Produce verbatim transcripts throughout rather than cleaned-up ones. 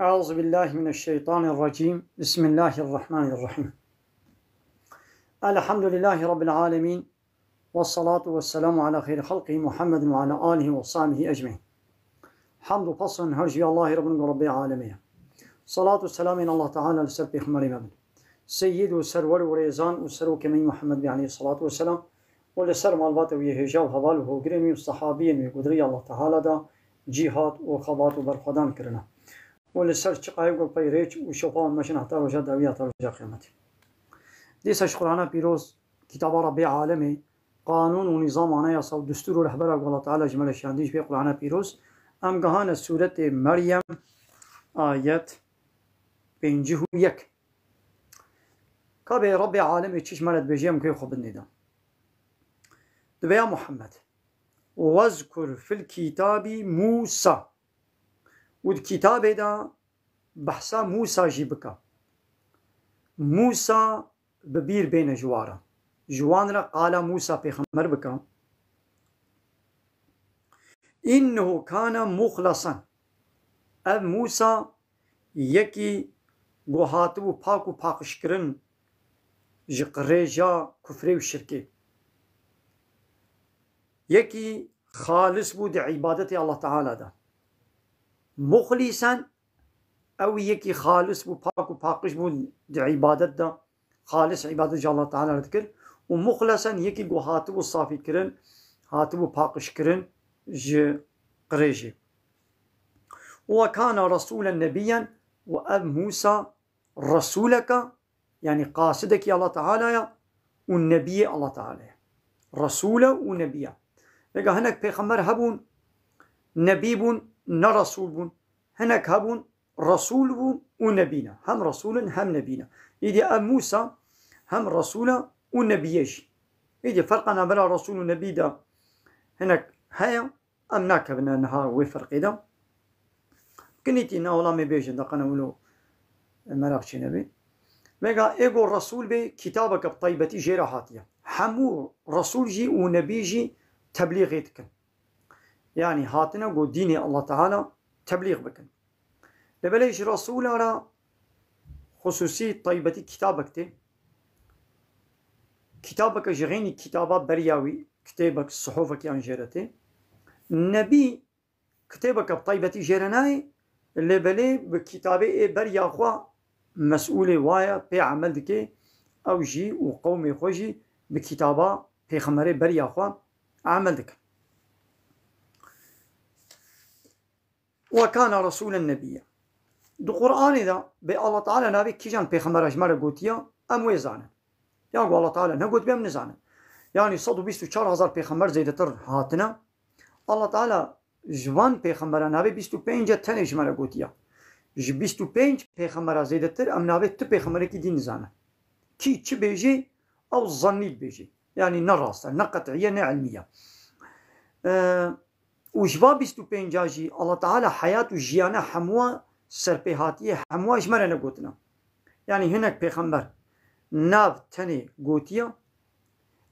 أعوذ بالله من الشيطان الرجيم. بسم الله الرحمن الرحيم. الحمد لله رب العالمين. والصلاة والسلام على خير خلقه محمد وعلى آله وصحبه أجمعين. Hamd û pesn her ji Allahê re bin ku Rebbê alemê ye. Salat û selamên Allah Teala li ser Pêxemberê me bin. Seyyid û serwer û rêzan û serokê me Muhammed Bey aleyhissalatu vesselam û li ser malbata wî hêja û heval û hogirên wî û sehabiyên wî ku di rêya Allah Teala de cîhad û xebat û berxwedan kirine. Û li ser çiqayê ku pey rêç û şopa wan meşin heta roja dawî heta roja qiyametê. Dîsa ji Qur'ana pîroz, kitaba Rebbê alemê, qanûn û nîzam, anayasa û destûr û rehbera ku Allah Teala ji me re şandî ji vê Qur'ana pîroz, em gihane sûretê Meryem, ayet pêncî û yek. Ka bê Rebbê alemê çi ji me re dibêje, em kê xwe bidinê de. Dibe ya Muhammed, "Wezkur fil kitabî Musa." Û di kitabê de behsa Musa jî bike. Musa bi bîr bêne ji wan re. Ji wan re qala Musa pêxember bike. "Innehu kana muxlasan." Ev Musa yekî ku hatibû pak û paqijkirin ji qirêja kufrê û şirkê. Yekî xalis bû di îbadetê Allah Teala de. Muxlîsen, ew yekî xalis bû, pak û paqij bû di îbadet de, xalis îbadet ji Allah Teala re dikir. Û muxlesen, yekî ku hatibû safî kirin, hatibû paqij kirin ji qirêjê. "Ve kana resûlen nebiyyen", û ev Musa resûleke, yanî qasidekî Allah Teala ye û nebiyê Allah Teala ye. Resûl e û nebî ye. Vêga hinek pêxember hebûn, nebî bûn, ne resûl bûn. Hinek hebûn, resûl bûn û nebî ne. Hem resûl in, hem nebî ne. Îdî ev Mûsa hem resûl e û nebî ye jî. Îdî ferqa navbera resûl û nebî de hinek heye. Em nakevine niha wê ferqê de. Kinîtî ne, wela me bêjin, de qene wilo meraq çênebê. Vêga ê ku resûl bê, kitabeke bi taybetî jê re hatiye. Hemû resûl jî û nebî jî teblîxê dikin. Yanî hatine ku dînê Allah Teala teblîx bikin. Lê belê ji resûla re xusûsî taybetî kitabek tê. Kitabeke ji xeynî kitaba beriya wî, kitêbek, sihufek yan jê re tê. Nebî kitêbeke bi taybetî jê re nayê, lê belê bi kitabê ê beriya xwe mesûlê wa ye, pê emel dike, ew jî û qewmê xwe jî bi kitaba pêxemberê beriya xwe emel dikin. "Ve kana resûlen nebiyya." Di Qur'anê de bê Allah Teala navê kîjan pêxembera ji me re gotiya, em wê zanin. Ya ku Allah Teala negotibe, em nizanin. Yanî sed û bîst û çar hezar pêxember zêdetir hatine. Allah Teala ji van pêxembera navê bîst û pênc tenê ji me re gotiya. Ji bîst û pênc pêxembera zêdetir em navê tu pêxemberekî dî nizanin. Kî çi bêjê, ew zannî dibêjê. Yanî ne rast e, ne qet'î ye, ne ilmî ye. Ee, û ji va bîst û pênca jî Allah Teala heyat û jiyana hemûa serpêhatiye, hemûa ji me re negotina. Yanî hinek pêxember nav tenê gotiya,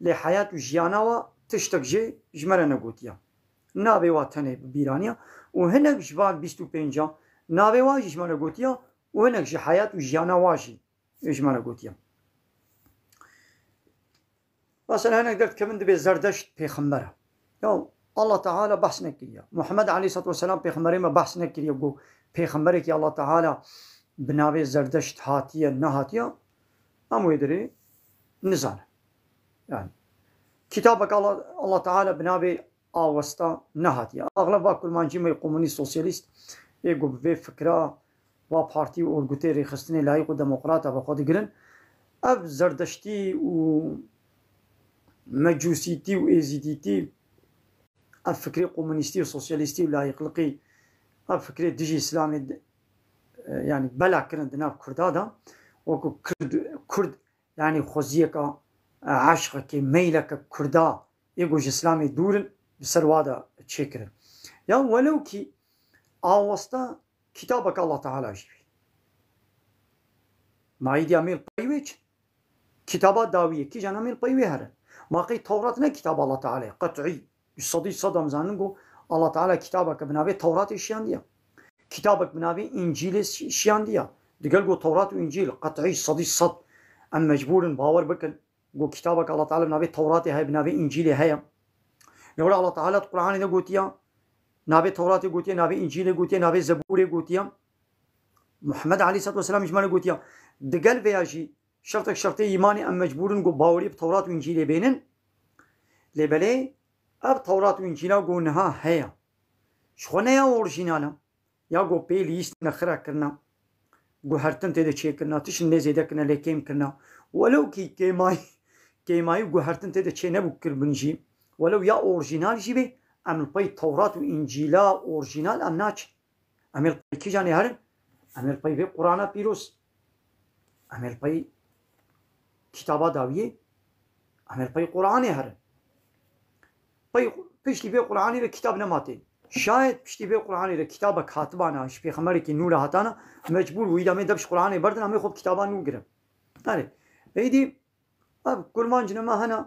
lê heyat û jiyana wa tiştek jê ji me re negotiya. Navê wa tenê bi bîraniya û hinek ji van bîst û pênca navê wa jî ji me re gotiya û hinek ji heyat û jiyana wa jî ji me re gotiye. Mesela hinek derdikevin dibê Zerdeşt pêxember e. Ya Allah Teala behs nekiriye. Muhammed aleyhissalatu vesselam pêxemberê me behs nekiriye ku pêxemberekî Allah Teala bi navê Zerdeşt hatiye, nehatiye. Em wê dirê nizanin. Yani kitabek Allah, Allah Teala bi navê Awesta nehatiye. Axleb va kurmancî me komunîst, sosyalîst ê ku bi vê fikra va partî û orgutê rêxistinê layîq û demokrata bi xwe digirin. Ev zerdeştî û mecûsîtî û êzîdîtî, ev fikrê komunîstî û sosyalîstî û layîqliqî, ev fikrê dijî Îslamê, e, yanî bela kirin di nav Kurda de, wekû Kurd, Kurd yanî xweziyeke, e, eşqekê, meyleke Kurda ê ku ji Îslamê dûr in, bi ser wa de çêkirin. Ya welew kî Awesta kitabeke Allah Teala jî bî. Ma îdiya mêl pey wê çi? Kitaba dawiyê, kîjan mêl pey wê herin? Ma qey Tewrat ne kitaba Allah Teala ye, qet'î. Sedî sed em zanin ku Allah Teala kitabeke bi navê Tewratê şiyandiye. kitabek bi navê Încîlê şi-, şiyandiya. Digel got Tewrat û Încîl qet'î sedî sed em mecbûr in bawer bikin. Got kitabek Allah Teala bi navê Tewratê heye, bi navê Încîlê heye. Lewra Allah Teala di Qur'anê de gotiya, navê Tewratê gotiye, navê Încîlê gotiye, navê Zebûrê gotiye. Muhammed aleyhissalatu vesselam ji me re gotiya. Digel vêya jî şertek şertê îmanê em mecbûr in ku bawerî bi Tewrat û Încîlê bênin. Lê belê ev Tewrat û Încîla ku niha heye, ji xwe ne ya orjînal e. Ya ku pê lîst nexira kirina, guhertin tê de çêkirina, tişt lê zêde kirine, lê kêm kirina. Welew kî kêmayî, kêmayî guhertin tê de çê nebû kirbin jî, welew ya orjînal jî bê, em li pey Tewrat û Încîla orjînal em naçin. Em ê li pey kîjan ê herin? Em ê li pey vê Qur'ana pîroz. Em ê li pey kitaba dawiyê. Em ê li pey Qur'anê herin. Pey, piştî vê Qur'anê re kitab nema tên. Şayet piştî vê Qur'anê re kitabek hatibana, ji pêxemberekî nû re hatana, mecbûr bû, îda em ê dev ji Qur'anê berdin, em ê xwe bi kitaba nû girin. Erê, êdî Ev kurmancine me hene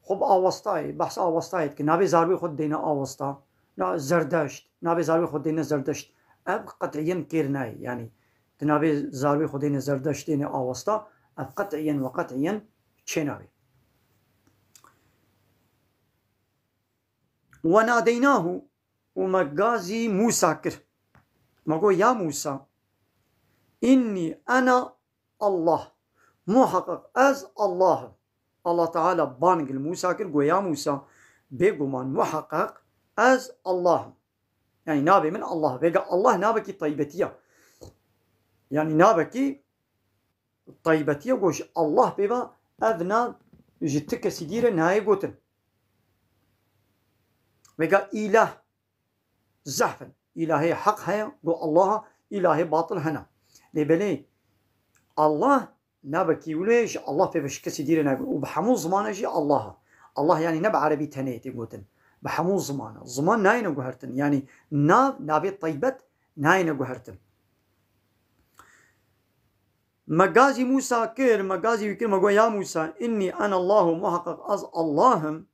xwe bi awestayê, behsa awestayê dike. Navê zarwê xwe didêne awesta, na zerdeşt, navê zarwê xwe didêne zerdeşt. Ev qet'iyen kêr nayê. Yanî, tu navê zarwê xwe dêne zerdeşt, dêne awesta, ev qet'iyen ve qet'iyen çênabê. "Ve nadeynahu", û me gazî Mûsa kir. Me got, "Ya Mûsa, innî ena Allah. Muheqeq ez Allah im." Allah Teala bang li Mûsa kir, got, "Ya Mûsa, bêguman muheqeq ez Allah im." Yanî navê min Allah. Vêga Allah navekî taybetî ye. Yanî navekî taybetî ye, got ji Allah pê ve ev nav ji ti kesî dî re nayê gotin. Vêga îlah zehf in. Îlahê heq heye, got Allah, îlahê batil hene. Lê belê Allah navekî wilo ye, ji Allah pê ve ji kesî dî re nayê gotin. Û bi hemû zimane jî Allah e. Allah yanî ne bi erebî tenê tê gotin. Bi hemû zimane. Ziman nayêne guhertin. Yanî nav, navê taybet nayêne guhertin. Me gazî Mûsa kir, me gazî wî kir, me got, "Ya Mûsa, innî ena Allahu, muheqeq ez Allah im.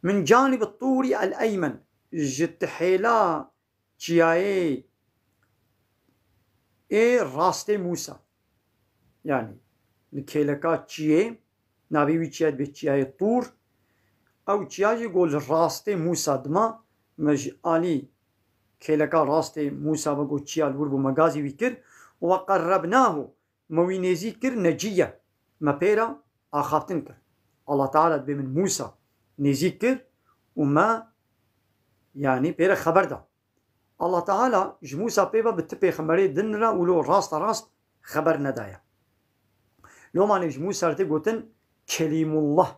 Min canib Tûrî el-Eymen, ji tihêla çiyayê ê rastê Mûsa." Yanî, li kêleka çiyê, navê wî çiya dibê çiyayê Tûr. Ew çiya jî got li rastê Mûsa dima, me ji alî kêleka rastê Mûsa ve got çiya li wir bû, me gazî wî kir. "Ve qerrebnahu", me wî nêzîk kir, "neciyye", me pê re axaftin kir. Allah Teala dibê min Mûsa nêzîk kir û me, yanî, pê re xeber da. Allah Teala ji Mûsa pê ve bi ti pêxemberê din re wilo rasta rast xeber nedaye. Lomanê ji Mûsa re tê gotin Kelîmullah.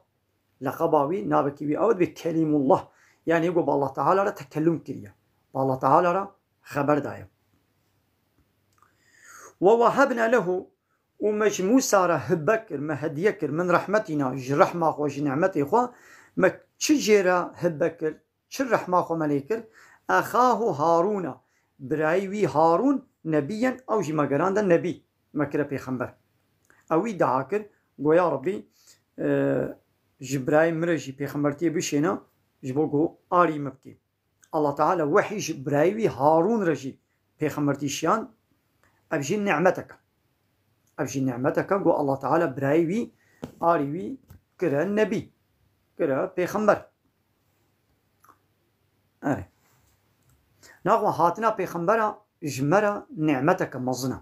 Leqeba wî, navekî wî ew dibê Kelîmullah. Yanî yê ku bi Allah Teala re tekellum kiriye. Bi Allah Teala re xeber daye. "Ve wehebna lehu", û me ji Mûsa re hibe kir, me hediye kir, min rehmetîna, ji rehma xwe, ji nimetê xwe, me çi jê re hibe kir, çi rehma xwe me lê kir? "Exahu Harûna", birayê wî Harûn, "nebiyyen", ew jî me gerande nebî, me kire pêxember. Ew wî dua kir, got, "Ya Rebbî, e, ji birayê min re jî pêxembertiyê bişêne, ji bo ku arî me bikê." Allah Teala wehî ji birayê wî Harûn re jî pêxembertî şiyan, ev jî nimetek e. Ev jî nimetek e ku Allah Teala birayê wî arî wî kire nebî, kire pêxember. Erê. Naxwe hatina pêxembera ji me re nimeteke mezin e.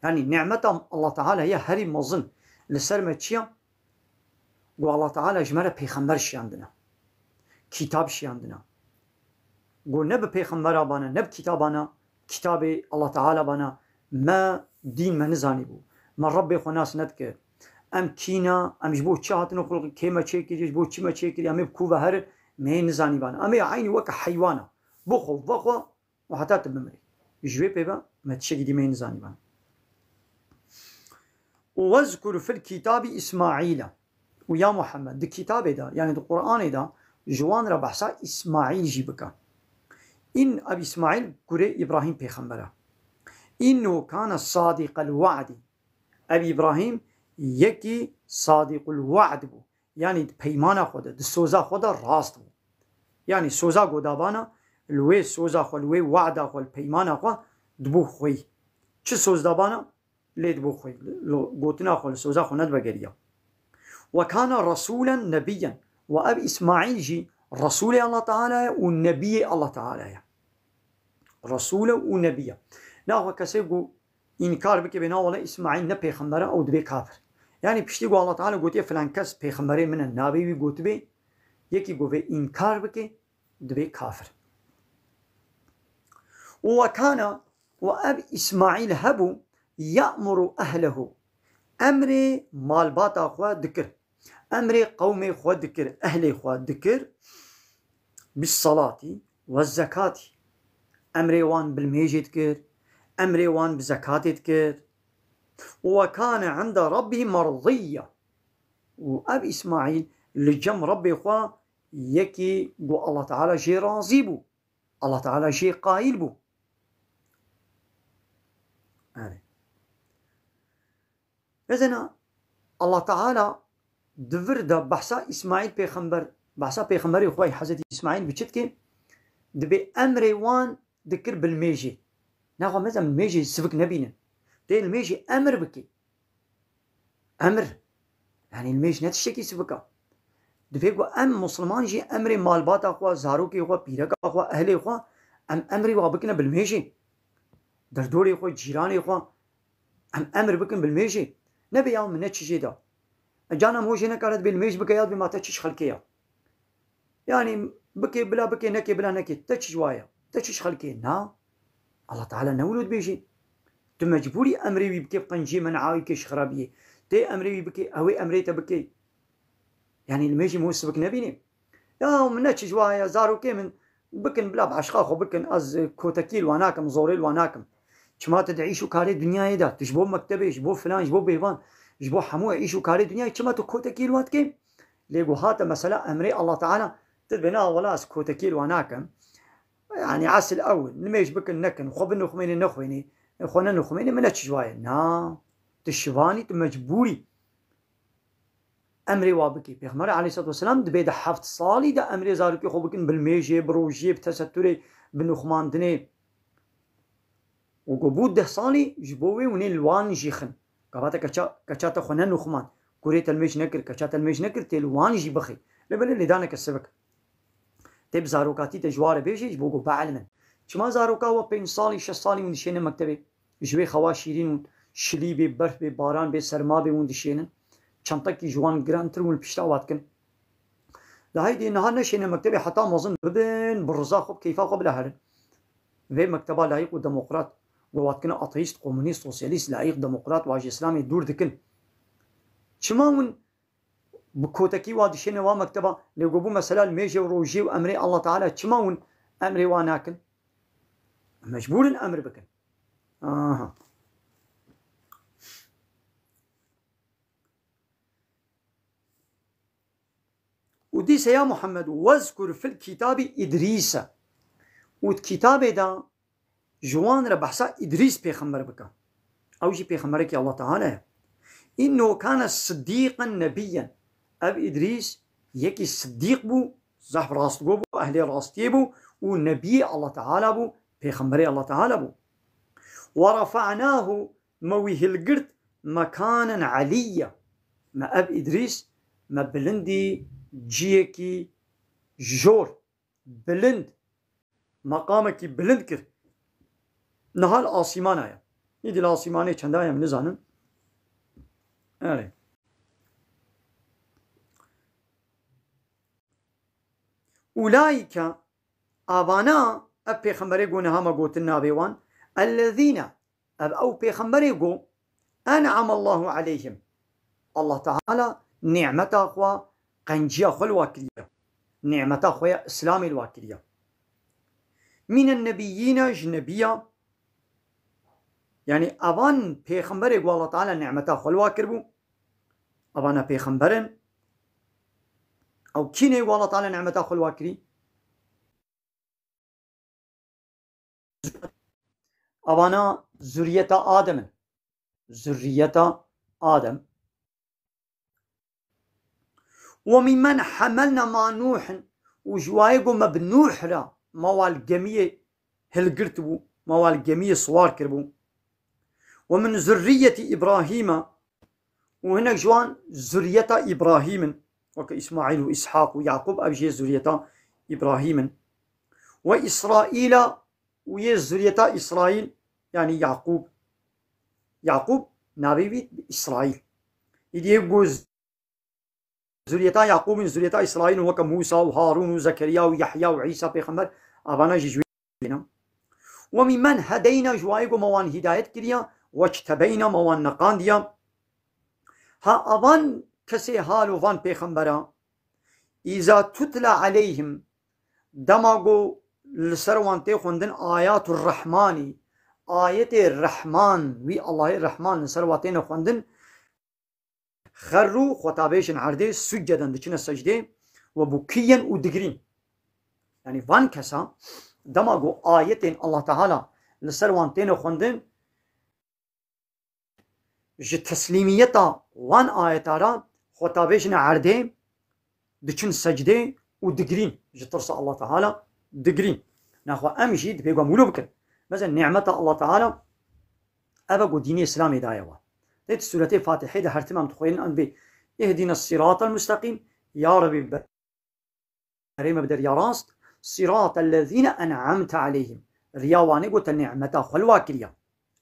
Yanî nimeta Allah Teala ye herî mezin li ser me çi ye? Ku Allah Teala ji me re pêxember şiyandine. Kitab şiyandine. Ku ne bi pêxembera bana, ne bi kitaba na, kitabê Allah Teala bana, me dîn me nizanîbû. Me Rebbê xwe nas nedikir. Em kî ne, em ji bo çi hatine xulqî, kê me çêkiriye, ji bo çi me çêkiriye, em ê bi ku ve herin, me yê nizanîbana. Em ê eynî weke heywana. Bixwe, vexwe, û heta tu bimirî. Ji wê pê ve me tiştekî dî me yê nizanîbana. "Û wezkur fil kitabî Îsmaîle." Û ya Muhammed, di kitabê de, yanî di Qur'anê de, ji wan re behsa Îsmaîl jî bike. În, ev Îsmaîl kurê Îbrahîm pêxember e. "Înnehu kane sadîqel we'dî." Ev Îbrahîm yekî sadîqul we'd bû. Yanî di peymana xwe de, di soza xwe de rast bû. Yanî soza ku dabana, li wê soza xwe, li wê wada xwe, li peymana xwe dibû xweyî. Çi soz dabana? Lê dibû xweyî. Li gotina xwe, li soza xwe nedibegeriya. Ve kana rasûlen nebiyyen. Ve ev Îsmaîl jî Resûlê Allah Teala ye û Nebiyê Allah Teala ye. Resûl e û Nebi ye. Naxwe kesê ku înkar bike, bê na wele Îsmaîl ne pêxember e, ew dibê kafir. Yanî piştî ku Allah Teala gotiye filan kes pêxemberê min e, nabê wî gotibê, yekî ku vê înkar bike, dibê kafir. Û we kana, û ev Îsmaîl hebû, ye'muru ehlehu, emrê malbata xwe dikir. Emrê qewmê xwe dikir, ehlê xwe dikir, bis salatî ve zekatî. Emrê wan bi limêjê dikir, emrê wan bi zekatê dikir. Û we kane inde rabbî merdiyya. Û ev Îsmaîl li cem Rebbê xwe yekî ku Allah Teala jê razî bû. Allah Teala jê qayîl bû. Erê. Mezena Allah Teala di vir de behsa Îsmaîl pêxember, behsa pêxemberê xwe Hezretî Îsmaîl bi çi dike? Dibê emrê wan dikir bi limêjê. Naxwe mezem limêjê sivik nebînin. Tê limêjê emir bike. Emir. Yanî limêj ne tiştekî sivik e. Divê ku em Musliman jî emrê malbata xwe, zarokê xwe, pîreka xwe, ehlê xwe, em emrê wa bikine bi limêjê. Derdorê xwe, cîranê xwe, em emir bikin bi limêjê. Nebe ya min ne çi jê da. E, cana min ho jê nekare dibê limêj bike ya dibê ma te çi ji xelkê ya. Yanî bike bila bike, neke bila neke. Te çi ji wa ye? Te çi ji xelkê? Na. Allah Teala ne wilo dibêjê. Tu mecbûrî emrê wî bikê bi qenciyê, men'a wî bikê ji xirabiyê. Tê emrê wî bikê, ew ê emrê te bikê. Yanî limêjê min ho sivik nebînê. Ya min ne çi ji wa ye, zarokê min bikin bila bi eşqa xwe bikin, ez kotekî li wan nakim, zorê li wan nakim. Çima tu di îş û karê dinyayê de, tu ji bo mektebê, ji bo filan, ji bo bêvan, ji bo hemû îş û karê dinyayê, çima tu kotekî li wan dikê? Lê ku hate mesela emrê Allah Teala, tu dibê na wela ez kotekî li wan nakim. Yanî esil ew in, nimêj bikin nekin, xwe binixumênê nexwênê, xwe nenixumênê, min ne çi ji wa ye. Na, tu şivanî, tu mecbûrî emrê wa bikî. Pêxember aleyhissalatu vesselam dibê di heft salî de emrê zarokê xwe bikin bi limêjê, bi rojiyê, bi teseturê, bi nixumandinê. Û ku bû deh salî ji bo wê hûnê li wan jî xin. Gava te keça, keça te xwe nenixumand. Kurê te limêj nekir, keça te limêj nekir, tê li wan jî bixî. Lê belê lêdaneke sivik. Tê bi zarokatî te ji wa re bêjî, ji bo ku bielimin. Çima zaroka we pênc salî, şeş salî hûn dişêne mektebê? Ji wê xewa şîrîn hûn, şilî bê, berf bê, baran bê, serma bê hûn dişênin. Çentekî ji wan girantir hûn li pişta wa dikin. La heydê niha neşêne mektebê heta mezin bibin, bi riza xwe, bi keyfa xwe bila herin. Vê mekteba layîq û demokrat, ku wa dikine ateîst, komunîst, sosyalîst, layîq, demokrat, wa ji Îslamê dûr dikin. Çima hûn bi kotekî wa dişêne wa mekteba, lê ku bû mesela limêjê û rojiyê û emrê Allah Teala, çima hûn emrê wa nakin? Mecbûr in emr bikin. Aha. Û dîse ya Muhammed, wezkur fil kitabî Îdrîse. Û di kitabê de ji wan re behsa Îdrîs pêxember bike. Ew jî pêxemberekî Allah Teala ye. Înnehu kane siddîqen nebiyyen. Ev Îdrîs yekî siddîq bû, zehf rastgo bû, ehlê rastiyê bû û nebiyê Allah Teala bû, pêxemberê Allah Teala bû. Ve refa'nahu, me wî hilgirt mekanen eliyya. Me ev Îdrîs, me bilindî ciyekî jor, bilind, meqamekî bilind kir. Niha li asîmana ye. Îdî li asîmanê çenda ye, em nizanin. Erê. Ulaîke, avana, ev pêxemberê ku niha me gotin navê wan, ellezîne, ev ew pêxemberê ku en'amallahu aleyhim. Allah Teala nîmeta xwe, qenciya xwe li wa kiriye. Nîmeta xwe ya Îslamê li wa kiriye. Mînen nebiyyîne, ji nebiya. Yanî evan pêxemberê ku Allah Teala nîmeta xwe li wa kiribû. Evana pêxember in. Ew kî ne ku Allah Teala nîmeta xwe li wa kirî? Evana zuriyeta Adem in. Zuriyeta Adem. Ve mimmen hemelne ma Nuhin, û ji wayê ku me bi Nuh re, mawal gemiyê hilgirt bû, mawal gemiyê siwar kiribû. Ve min zurriyetî Îbrahîme, û hinek ji wan zuriyeta Îbrahîm in, weke Îsmaîl û Îshaq û Yaqûb, ev jî yê zuriyeta Îbrahîm in. Ve Îsraîla, û yê zuriyeta Îsraîl, yanî Yaqûb. Yaqûb navê wî Îsraîl. Îdî yê ku zuriyeta Yaqûb in, zuriyeta Îsraîl in, weke Mûsa û Harûn û Zekeriya û Yehya û Îsa pêxember, avana jî ji wî ne. Ve mimmen hedeyna, ji wayê ku me wan hîdayet kiriya, wectebeyna, me wan neqandiya. Ha avan kesê hal û van pêxembera, îza tutla aleyhim, dema ku li ser wan tê xwendin ayatur Rehmanî, ayetê Rehman, wî Allahê Rehman li ser wan têne xwendin, xerrû, xwe tavêjin erdê, succeden, diçine secdê, ve bukîyen, û digirîn. Yanî van kesa dema ku ayetên Allah Teala li ser wan têne xwendin, ji teslîmiyeta wan ayeta re xwe tavêjine erdê, diçin secdê û digirîn, ji tirsa Allah Teala digirîn. Naxwe em jî dibê ku em wilo bikin. Mesela nîmeta Allah Teala ev e ku dînê Îslamê daye we. Tê di sûretê Fatihê de her tim em dixwînin, em dibê ihdina siratal mustaqîm, ya Rebî, berê me bide riya rast, siratal lezîne en'amte aleyhim. Riya wanê ku te nîmeta xwe li wa kiriya.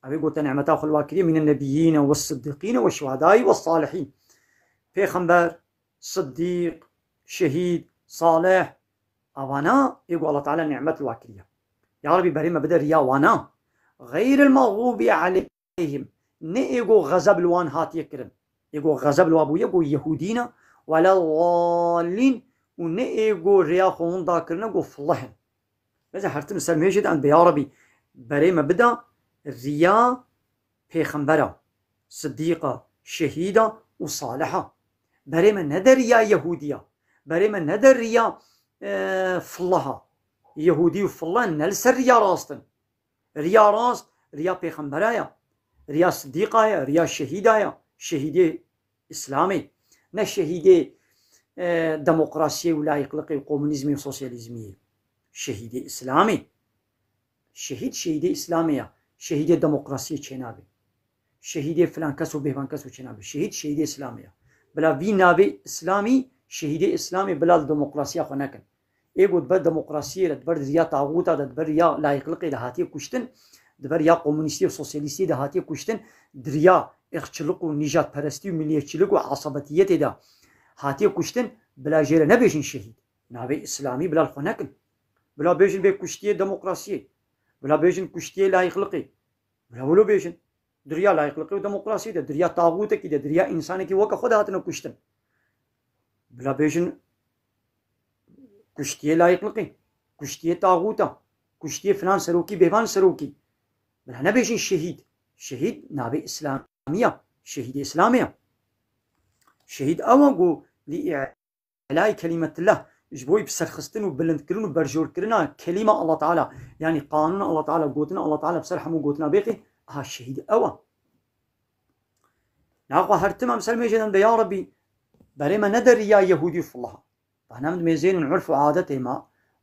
Ew ê ku te nîmeta xwe li wa kiriye, mîne nebiyîne we siddiqîne we şuhedayî we salihîn. Pêxember, siddîq, şehîd, salih, avana ê ku Allah Teala nîmet li wa kiriye. Ya Rebî, berê me bide riya wana. Xeyril mexdûbî aleyhim. Ne ê ku xezeb li wan hatiye kirin. Ê ku xezeb li wa bûye ku yehûdî ne, wela dallîn, û ne ê ku riya xwe winda kirine ku filih in. Mesela her tim ser mêjê de em dibê, ya Rebî, berê me bide riya pêxembera, sidîqa, şehîda û saliha. Berê me nede riya yehûdiya. Berê me nede riya, e, fillaha. Yehûdî û fillah ne li ser riya rast in. Riya rast, riya pêxembera ya. Riya sidîqa ya, riya şehîda ya. Şehîdê Îslamê. Ne şehîdê, e, demokrasiyê û layîqliqê û komunîzmê û sosyalîzmiyê. Şehîdê Îslamê. Şehîd şehîdê Îslamê ya. Şehîdê demokrasiyê çênabe. Şehîdê filan kes û bêvan kes û çênabe. Şehîd şehîdê Îslamê ya. Bila vî navê Îslamî, şehîdê Îslamê bila li demokrasiya xwe nekin. Ê ku di ber demokrasiyê de, di ber riya taxûta de, di ber riya layîqliqê de hatiye kuştin, di ber riya komunîstî û sosyalîstî de hatiye kuştin, di riya êrxçilik û nîjadperestî û milliyetçilik û esebetiyetê de hatiye kuştin, bila jê re nebêjin şehîd. Navê Îslamî bila li xwe nekin. Bila bêjin bê kuştiyê demokrasiyê. Bila bêjin kuştiyê layîqliqê. Bila wilo bêjin. Di riya layîqliqê û demokrasiyê de, di riya taxûtekî de, di riya însanekî weke xwe de hatine kuştin. Bila bêjin kuştiyê layîqliqê, kuştiyê taxûta, kuştiyê filan serokî, bêvan serokî. Bila nebêjin şehîd. Şehîd navê Îslamî ya. Şehîdê Îslamê ya. Şehîd ew e ku li î-, îlay kelîmetillah, ji bo bi serxistin û bilindkirin û berjorkirina kelîma Allah Teala, yanî qanûna Allah Teala, gotina Allah Teala bi ser hemû gotina bêxê, aha şehîd ew e. Naxwe her tim em ser mêjê de, ya Rebî, berê me nede riya yehûdî û fillaha. Bahna min dimêzênin urf û adetê me,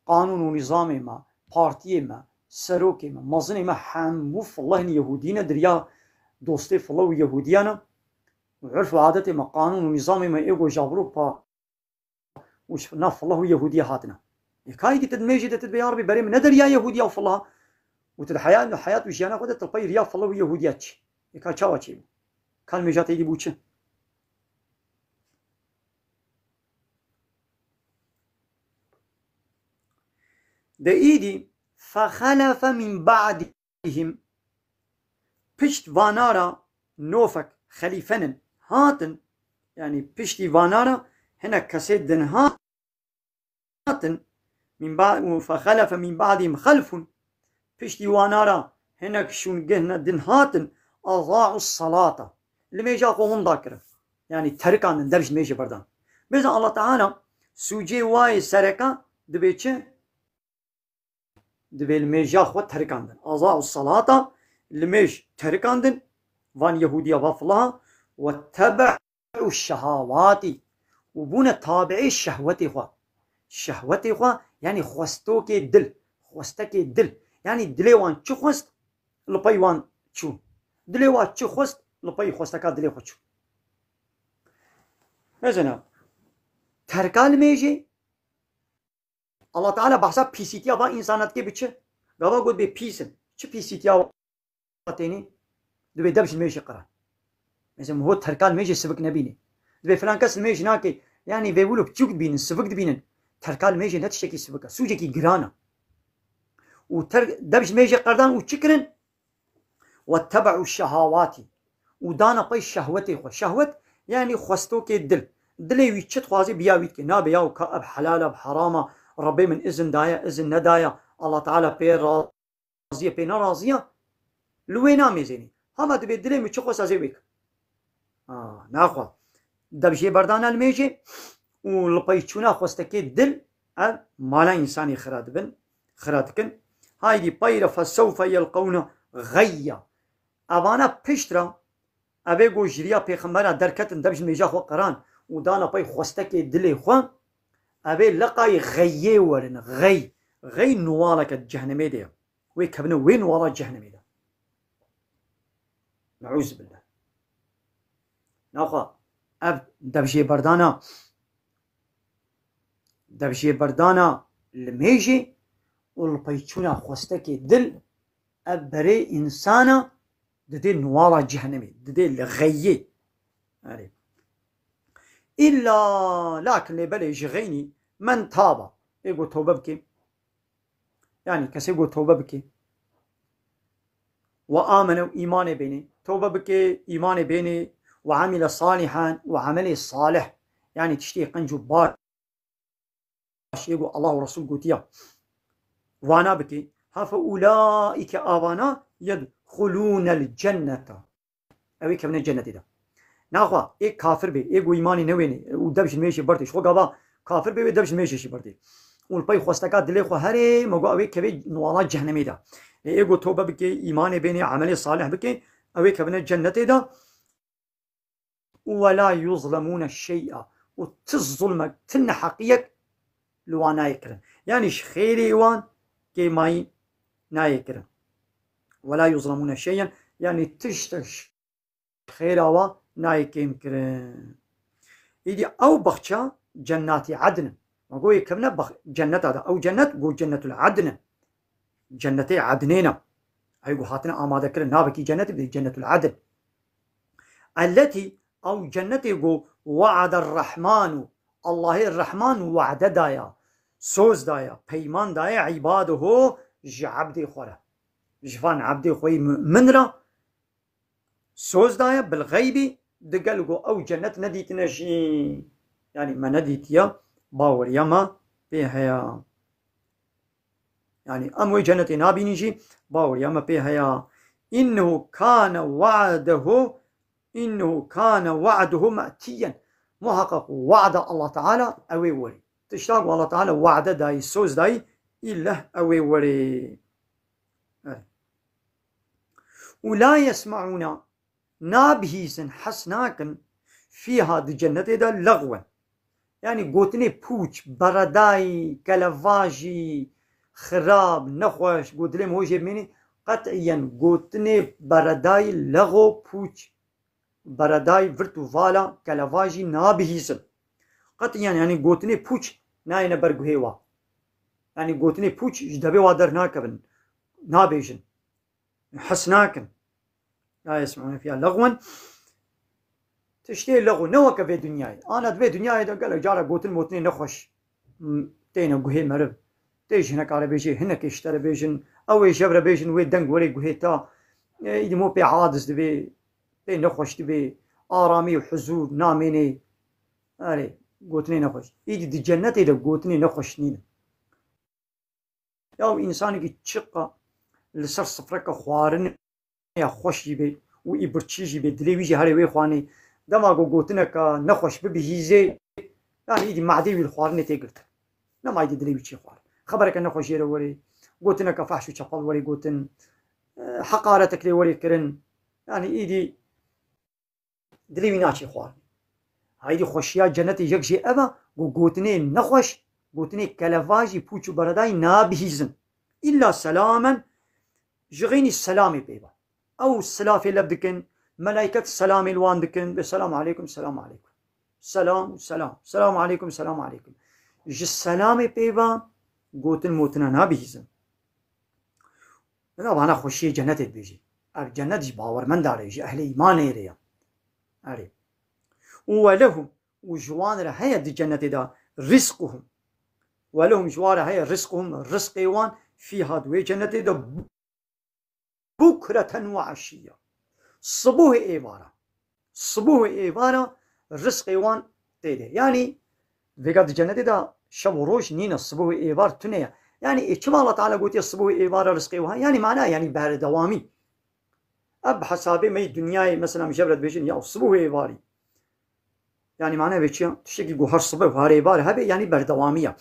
qanûn û nîzamê me, partiyê me, serokê me, mezinê me hemû fillahên yehûdî ne, di riya dostê fillah û yehûdiyan e. Û urf û adetê me, qanûn û nîzamê me ê ku ji Ewropa û ji nav fillah û yehûdiya hatine. Ê ka êdî tu dimêjî de tu dibê ya Rebî berê min nede riya yehûdiya û fillah. Û tu di heya-, heyat û jiyana xwe de tu pey riya fillah û yehûdiya çi? Ê ka çawa çêbû? Ka li mêja te êdî bû çi? De êdî fexelefe min ba'dihim, pişt vana re nofek xelîfenin hatin, yanî piştî vana re hinek kesê din hatin, min ba-, û fexelefe min ba'dihim xelfun, piştî wana re hinek şûngehna din hatin, aza'u salata, li mêja xwe winda kirin. Yanî terikandin, dev ji mêjê berdan. Bêjin Allah Teala sûcê wayê sereka dibê çi? Dibê li mêja xwe terikandin. Aza'u salata, li mêj terikandin, van yehûdiya, van filaha, we tebe'u şehawatî, û bûne tabi'ê şehwetê xwe. Şehwetê xwe, yanî xwestokê dil, xwestekê dil. Yanî dilê wan çi xwest, li pey wan çû. Dilê wan çi xwest, li pey xwesteka dilê xwe çû. Mesela, terka limêjê, Allah Teala behsa pîsîtiya van însana dike bi çi? Gava got bê pîs in. Çi pîsîtiya wa tênî? Dibê dev ji limêjê qiran. Mesela ho terka limêjê sivik nebînî. Dibê filan kes limêj nake. Yanî vê wilo piçûk dibînin, sivik dibînin. Terka limêjê ne tiştekî sivik e. Sûcekî giran e. Û ter, dev ji limêjê qerdan û çi kirin? Wetteba'u şehawatî. Û dana pey şehwetê xwe. Şehwet, yanî xwestokê dil. Dilê wî çi dixwaze biya wî dike. Nabe yaw ka ev helal e, ev heram e. Rebê min izin daye, izin nedaye. Allah Teala pê razî ye, pê nerazî ye. Li wê namêzênî. Hema dibê dilê min çi xwest ez ê wê kim. Ah, naxwe. Dev jê berdana limêjê û li pey çûna xwestekê dil ev mala însanî xira dibin, xira dikin. Haydî pey re fesewfe yelqewne xeyya. Evana pişt re, evê go ji riya pêxembera derketin dev ji limêja xwe qiran û dana pey xwestekê dilê xwe, evê leqayî xeyê werin, xey. Xey nuwaleke di cehennemê de ye. Wê kevine wê nuwala cehennemê de. Neûzubillah. Naxwe ev devjêberdana, devjêberdana limêjê û li peyçûna xwestekê dil, ev berê însana didê nuwala cehennemê, didê li xeyê. Erê. Îlla lakin lê belê ji xeynî men taba. Ê got tewbe bike. Yanî kesê got tewbe bike. Ve amene û îmanê bênê. Tewbe bike, îmanê bênê. Ve amile salihan û emelê salih. Yanî tiştê qenc û baş. Yê got Allah û Resul gotiya. Vana bike. Ha fe ulaike avana yedxulûnel cenneta. Ew ê kevine cennetê de. Naxwa, ê kafir bê, ê ku îmanê newênê û dev ji limêjê berdê. Ji xwe gava kafir bê wê dev ji limêjê jî berdê. Û li pey xwesteka dilê xwe herê, me got ew ê kevê nuwala cehennemê de. Lê ê ku tobe bike, îmanê bênê, emelê salih bike, ew ê kevine cennetê de. Û we la yuzlemûne şey'a. Û ti zulmek, ti neheqiyek li wan nayê kirin. Yanî ji xêrê wan kêmayî nayê kirin. Ve la yuzlemûne şey'en, yanî tiştek ji xêra wa nayê kêm kirin. Îdî ew baxça cennatî edn in. Me got yê kevine bax-, cenneta de. Ew cennet got cennetul edn in. Cennetê Ednê ne. Ew got hatine amade kirin. Navekî cennetê bi cennetul edn. Elletî, ew cennetê ku we'ade Rehmanu, Allahê Rehman we'de daya, soz daya, peyman daya, îbadehu, ji ebdê xwe re. Ji van ebdê xwe yî mu'min re soz daya, bil xeybî, digel ku ew cennet nedîtine jî. Yanî me nedîtiye, baweriya me pê heye. Yanî em wê cennetê nabînî jî, baweriya me pê heye. Înnehu kane we'dehu, înnehu kane we'duhu me'tiyen. Muhaqqaq we'da Allah Teala ew ê werî. Tişta ku Allah Teala we'de dayî, soz dayî, îlleh ew ê werî. Evet. Û la yesme'ûne, nabihîzin, hes nakin, fîha, di cennetê de, lexwen. Yanî gotinê pûç, beredayî, kelevajî, xirab, nexweş, got dilê min hojê bimînî, qet'iyen gotinê beredayî, lexo, pûç, beredayî, virt û vala, kelevajî nabihîzin. Qet'iyen, yanî gotinê pûç nayêne ber guhê wa. Yanî gotinê pûç ji devê wa dernakevin, nabêjin. Hes nakin. La yesme'ûne fîha lexwen. Tiştê lexw ne weke vê dinyayê. Ana di vê dinyayê de gelek cara gotin motinê nexweş, m, têne guhê meriv. Tê ji hineka re bêjê, hinekê ji te re bêjin. Ew ê ji hev re bêjin, wê deng were guhê te. E, îdî mo pê adiz dibê, pê nexweş dibê. Aramî û huzûr namênê. Erê, gotinê nexweş. Îdî di cennetê de gotinê nexweş nîne. Ya û însanekî çiqa li ser sifreke xwarinê ya xweş jî bê û î birçî jî bê, dilê wî jî herê wê xwanê. Dema ku gotineke nexweş bibihîzê, yanî îdî madê wî li xwarinê tê girtin. Nema îdî dilê wî çê xwarin. Xebereke nexweş jê re werê, gotineke fehş û çepel werê gotin, e, heqaretek lê werê kirin. Yanî îdî dilê wî naçê xwarinê. Haydî xweşiya cenetê yek jê ev e, ku gotinê nexweş, gotinê kelevajî, pûç û beredayî nabihîzin. Îlla selamen, ji xeynî selamê pê ve. Ew silafê lev dikin, melayket selamê li wan dikin, bê selam aleykum, selam aleykum. Selam, selam, selam aleykum, selam aleykum. Ji selamê pê ve gotin motina nabihîzin. Ina vana xweşiyê cenetê dibêjî. Ev cenet ji bawermenda re, ji ehlê îmanê re ye. Erê. Û welehum, û ji wan re heye di cenetê de rizquhum. Welehum, ji wan re heye rizquhum, rizqê wan fîha, di wê cenetê de bukreten ve eşiyya. Sibuhê êvara. Sibuhê êvara rizqê wan tê de. Yanî vêga di cenetê de şev û roj nîne, sibuhê êvar tune ye. Yanî ê çima Allah Teala gotiye sibuhê êvara rizqê wan? Yanî mana, yanî berdewamî. Ev bi hesabê me yê dinyayê, mesela, em ji hev re dibêjin, ya sibuhê êvarî. Yanî mane vê çi ya? Tiştekî ku her sibe û her êvar hebe, yanî berdewamî ya.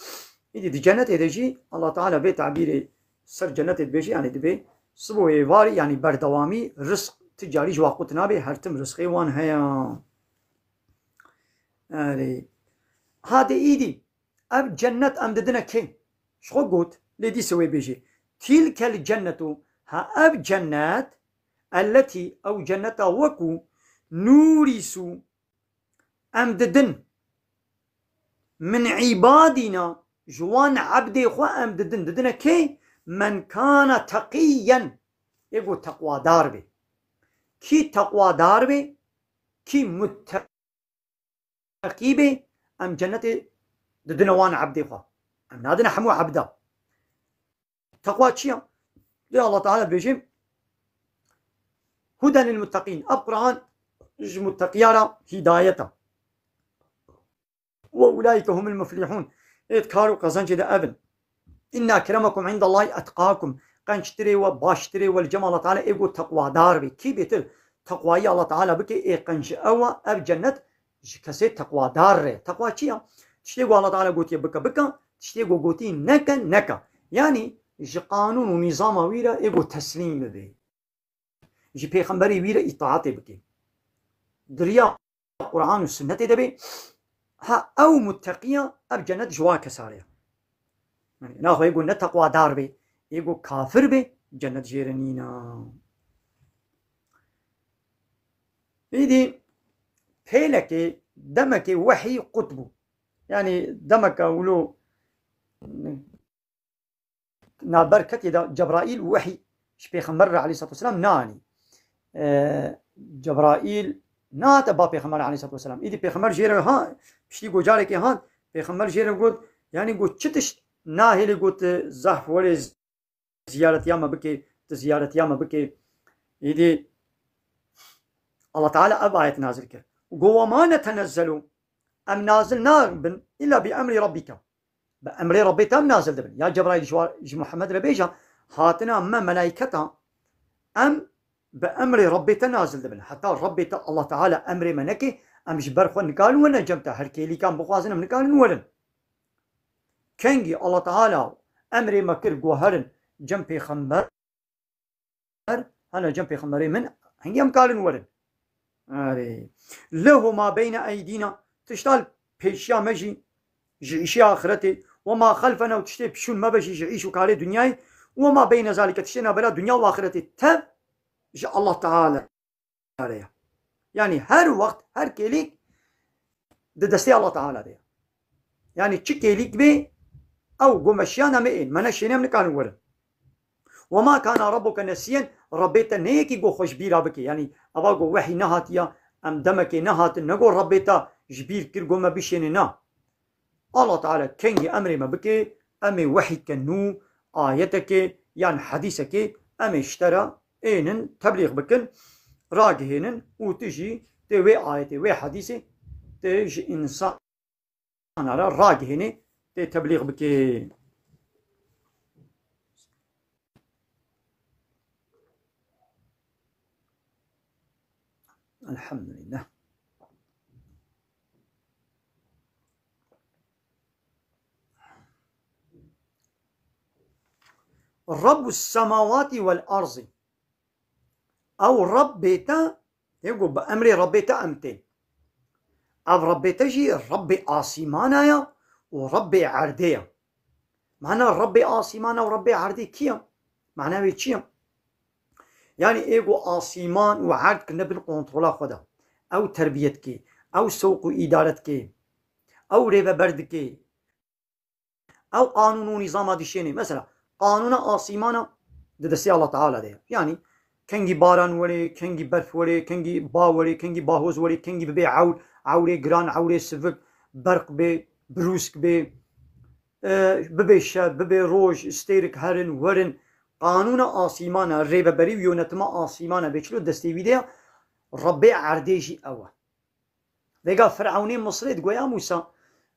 Îdî di cenetê de jî Allah Teala vê tabîrê ser cenetê dibêje, yanî dibê sibe û êvarî, yanî berdewamî, rizq ti carî ji wa qut nabe, her tim rizqê wan heye. Erê. Hadê îdî, ev cennet em didine kê? Ji xwe got, lê dîse wê bêje. Tîlkel cennetu, ha ev cennet, elletî, ew cenneta weku, nûrîsu, em didin. Min îbadîna, ji wan ebdê xwe em didin. Didine kê? Men kana teqîyen. Ê ku teqwadar be. Kî teqwadar be, kî mutteqî be, em cenetê didine wan ebdê xwe. Em nadine hemû ebda. Teqwa çi ya? Lê Allah Teala dibêje, huden lil mutteqîn. Ev Quran ji mutteqiya re hîdayet e. Ve ulaîke humul muflihûn. Êd kar û qezencê de ev in. Inna ekremekum indallahî etqakum. Qenctirê we, baştirê we li cem Allah Teala ê ku teqwadar be. Kî bêtir teqwayî Allah Teala bike, ê qenc ew e, ev cennet ji kesê teqwadar re. Teqwa çi ya? Tiştê ku Allah Teala gotiye bike, bike. Tiştê ku gotî neke, neke. Yanî ji qanûn û nîzama wî re ê ku teslîm bibe. Ji pêxemberê wî re îtaatê bike. Di riya Quran û sunnetê de be, ha ew mutteqiya, ev cennet ji wa kesa re ye. Yanî naxwe ê ku ne teqwadar be, ê ku kafir be, cennet jê re nîna. Îdî pêlekê, demekê wehî qut bû. Yanî demeke wilo navber ketê de Cebraîl wehî ji Pêxember re aleyhissalatu vesselam neanî. Ee, Cebraîl nehate ba Pêxember aleyhissalatu vesselam. Îdî Pêxember jê re ha, piştî ku carekê hat, Pêxember jê re got, yanî got, çi tişt nahêlî, got, zehf were ziyaretiya me bike, tu ziyaretiya me bike. Îdî Allah Teala ev ayet nazil kir. Go, "Ve ma netenezzelu", em nazil nabin, "illa bi emri rabbike." Bi emrê Rabbê te em nazil dibin. Ya Cebraîl ji wa-, ji Muhammed re bêje, hatina me melayketa em bi emrê Rabbê te nazil dibin. Heta Rabbê te Allah Teala emrê me neke, em ji ber xwe nikarin werin cem te. Her kêlîkan bixwazin em nikarin werin. Kengî Allah Teala emrê me kir, got herin cem pêxember, hene cem pêxemberê min, hingî em karin werin. Erê. Lehu ma beyne eydîna, tişta li pêşiya me jî, ji îşê axiretê, we ma xelfena û tiştê pişûn me ve jî, ji îş û karê dinyayê, we ma beyne zalike, tiştê navbera dinya û axiretê tev ji Allah Teala re ye. Yanî her wext, her kêlîk di destê Allah Teala de ye. Yanî çi kêlîk bê, ew got me şiyan em ê ên, me neşêne em nikarin werin. Ve ma kana rabbuke nesiyen, Rabbê te ne yekî got xwe ji bîra bike. Yanî eva got wehî nehatiya, em demekê nehatin, ne got Rabbê te ji bîr kir, got me bişêne, na. Allah Teala kengî emrê me bike, em ê wehîke nû, ayetekê yan hedîsekê em ê ji te re ênin, teblîx bikin, ragihênin û tu jî tê wê ayetê, wê hedîsê tê ji însana re ragihênê, tê teblîx bikê. Elhamdülillah. Rabbus semawati vel arzi. Ew Rabbê te, yê ku bi emrê Rabbê te em tên. Ev Rabbê te jî Rabbê asîmana ye û Rabbê erdê ye. Mana Rebbê asîmana û Rebbê erdê kî ye? Mana wê çi ye? Yanî ê ku asîman û erd kirine bin kontrola xwe de. Ew terbiyet dike, ew sewq û îdare dike, ew rêveber dike, ew qanûn û nîzama dişênê. Mesela, qanûna asîmana di destê Allah Teala de ye. Yanî, kengî baran were, kengî berf were, kengî ba were, kengî bahoz were, kengî bibe ewr, ewrê giran, ewrê sivik, berq bê, birûsk bê, e, bibe şev, bibe roj, stêrik herin, werin. Qanûna asîmana, rêveberî û yönetima asîmana bê çilo destê wî de ye, Rebbê erdê jî ew e. Vêga Firewnê Misrê digo ya Mûsa,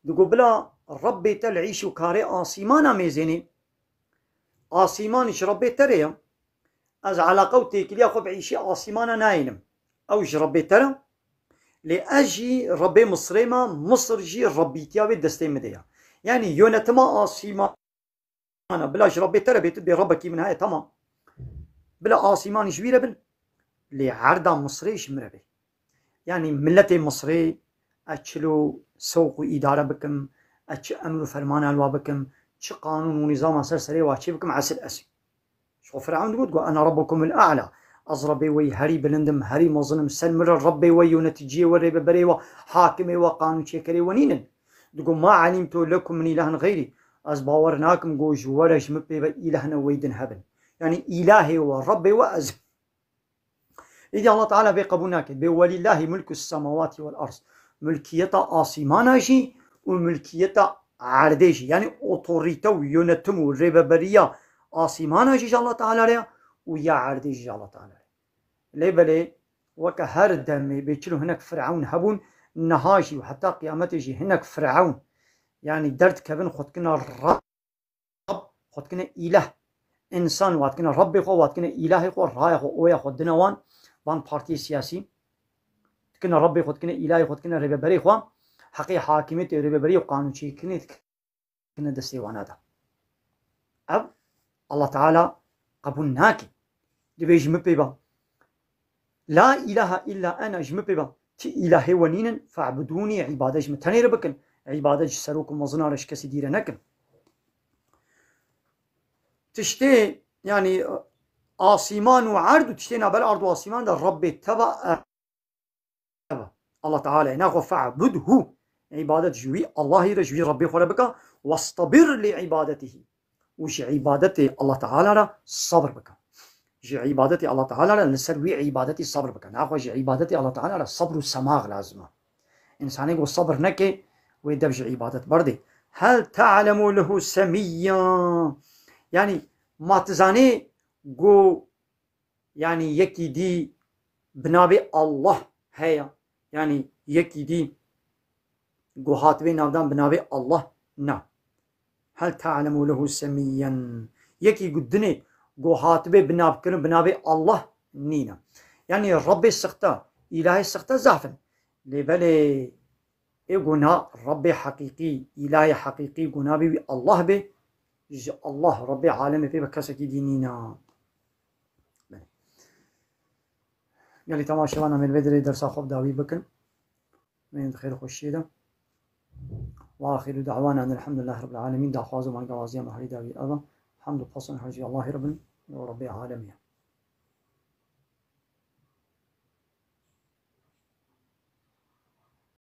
digo bila Rebbê te li îş û karê asîmana mêzênê. Asîman ji Rebbê te re ye. Ez eleqa û têkiliya xwe bi îşê asîmana nayênim. Ew ji Rebbê te re. Lê ez jî Rebbê Misrê me, Misir jî Rebbîtiya wê destê min de ye. Yanî yönetima asîman Ana, bila ji Rebbê te re bê, tu bê Rebbekî min heye, tamam. Bila asîmanî ji wî re bin, lê erda Misrê ji min re bê. Yanî miletê Misrê, ez çilo sewq û îdare bikim, ez çi emr û fermana li wa bikim, çi qanûn û nîzama ser serê wa çê bikim, esil ez ê. Ji xwe Firewn digot, got, "Ena Rabbukumul A'la." Ez Rebbê we yî herî bilind im, herî mezin im, ser min re Rebbê we, yöneticiyê we, rêveberê we, hakimê we, qanûnçêkerê we nînin. Digo, "Ma alimtu lekum min ilahin xeyrî." Ez bawer nakim ku ji we re ji min pê ve îlehne wey din hebin. Yanî îlahê we, Rebbê we ez im. Îdî Allah Teala vê qebûl nake. Bê, "Welîllahî mulkus semawatî wel ard." Mulkiyeta asîmana jî û mulkiyeta erdê jî. Yanî otorîte û yönetim û rêveberiya asîmana jî ji Allah Teala re ye û ya erdê jî ji Allah Teala re ye. Lê belê, weke her demê bê çilo hinek Firewn hebûn, niha jî û heta qiyametê jî hinek Firewn, yanî derdikevin xwe dikine Reb, xwe dikine îleh. Însan wa dikine Rebbê xwe, wa dikine îlahê xwe, raya xwe, oya xwe dine wan, van partiyê siyasî. Dikine Rebbê xwe, dikine îlahê xwe, dikine rêveberê xwe. Heqê hakimiyetê, rêveberiyê û qanûnçêkirinê dikine destê wana de. Ev Allah Teala qebûl nake. Dibê ji min pê ve. La ilahe illa ena, ji min pê ve. Ti îlahê we nînin, fe'budûnî, îbadet ji min tenê re bikin. Îbadet ji serok û mezina re, ji kesî dî re nekin. Tiştê, yanî, asîman û erd û tiştê navber erd û asîman de Rebbê te ve, e, Allah Teala ye. Naxwe fe'budhu. Îbadet ji wî Allahî re, ji wî Rebbê xwe re bike. Westabir li îbadetihî. Û ji îbadetê Allah Teala re sabir bike. Ji îbadetê Allah Teala re, li ser wî îbadetî sabir bike. Naxwe ji îbadetê Allah Teala re sabr û semax lazim e. Însanê ku sabir neke, wê dev ji îbadet berdê. Hel ta'lemu lehu semiyya. Yanî, ma tu zanê ku Yanî yekî dî bi navê Allah heye. Yanî yekî dî ku hatibê navdan bi navê Allah, na. Hel ta'lemu lehu semiyyen. Yekî ku dinê ku hatibê bi nav kirin bi navê Allah nîne. Yanî Rebbê sixte, îlahê sixte zaf in. Lê belê ê ku na Rebbê heqîqî, îlahê heqîqî ku navê wî Allah bê, ji Allah Rebbê alemê pê ve kesekî dî nîne. Belê. Gelî temaşevana me li vê derê dersa xwe bi dawî bikin. Mêrin di xêr û xweşiyê de. Ve axiru da'wana enel hamdulillah rabbil alemin. Daxwaz û mangawaziya me herî dawî ev e. Hamd û pesan her jî Allahî re bin, Rebbê alemê ye.